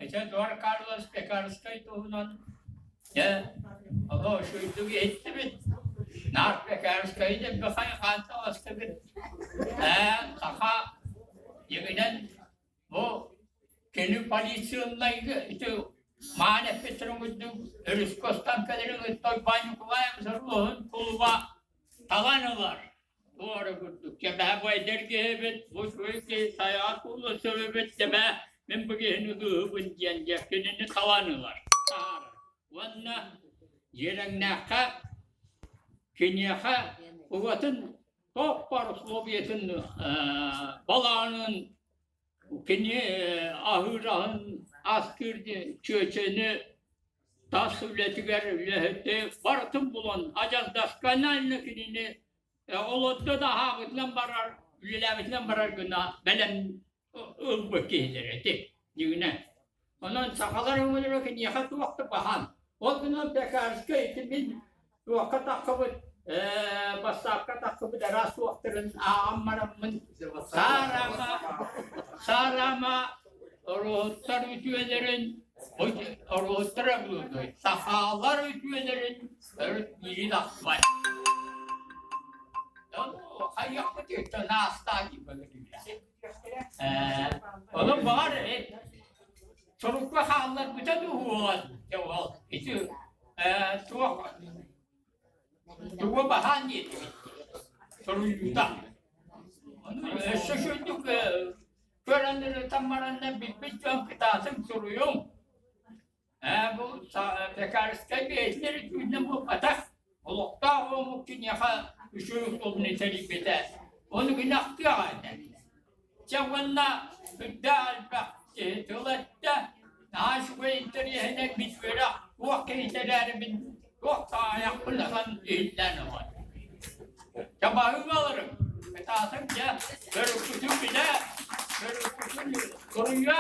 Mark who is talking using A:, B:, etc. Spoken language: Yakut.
A: Ити Эдуард Карлос Пекарскай туһунан дьэ олох үчүгэйдик иһиттибит. Наар Пекарскайы дэлби хайҕаан таҕыстыбыт. Ээ, саха дьиҥинэн бу кини полицияларга ити маан эппиттэрин курдук өрүскэ устан кэлэрин кытта Уйбаан Ньукулаев Соруоһун кулуба талан ылар. Туора курдук кэбэһэ бу эдэр киһибит, бу үчүгэй киһи сайаҕас куулла сөбүбүт тэбэ мин бу киһини ылыыһыбын диэн дьэ кинини талан ылар, таһаарар. Уонна Дьиэрэҥнээххэ киниэхэ угатын туох баар условиятын балаанын кини аһыыр аһын астыыр чүөчэни тас үлэтигэр үлэһити барытын булан адьас досконально кинини олордо да аһаабытынан барар, үлэлээбитинэн барар гына бэлэм ылбыт киһилэрэ ити дьиҥинэн. Онон сахалар өҥөлөрө киниэхэ туох да баһаам. Ол гынан Пекарскай ити мин туохха таххыбыт бассаапка таххыбыт араас суохтарын ааҕан бараммын саарама саарама ороһуттар үтүөлэрин ороһуттар сахалар үтүөлэрин төрүт биирин ахпат. Хайыахпыт иһиттэн аастаа Онон баҕар сорукка хаалларбыта дуу ол ити туох тугу баһаан диэтибит суруйуута. Өссө шүрдүк көрөн ырытан баранна билбит дьон кытаатыҥ суруйуҥ. Ээ, бу Пекарскай бэйэтин эрэ түүннэн буолбатах, олохтоох омук киниэхэ үчүгэй условияны тэрийбитэ. Ону кини ахтыаҕа этэ. Чэ уонна сүрдээх элбэх киһи тыл эттэ, наһаа үчүгэй интэриэһинэй мин үөрэх туох киһитэ эрээри мин туох да айахпын ылан иһиллээн ылан. Чэ баһыыба ыларым, кытаатыҥ дьэ, төрүккүтүн билэ, төрүккүтүн суруйа.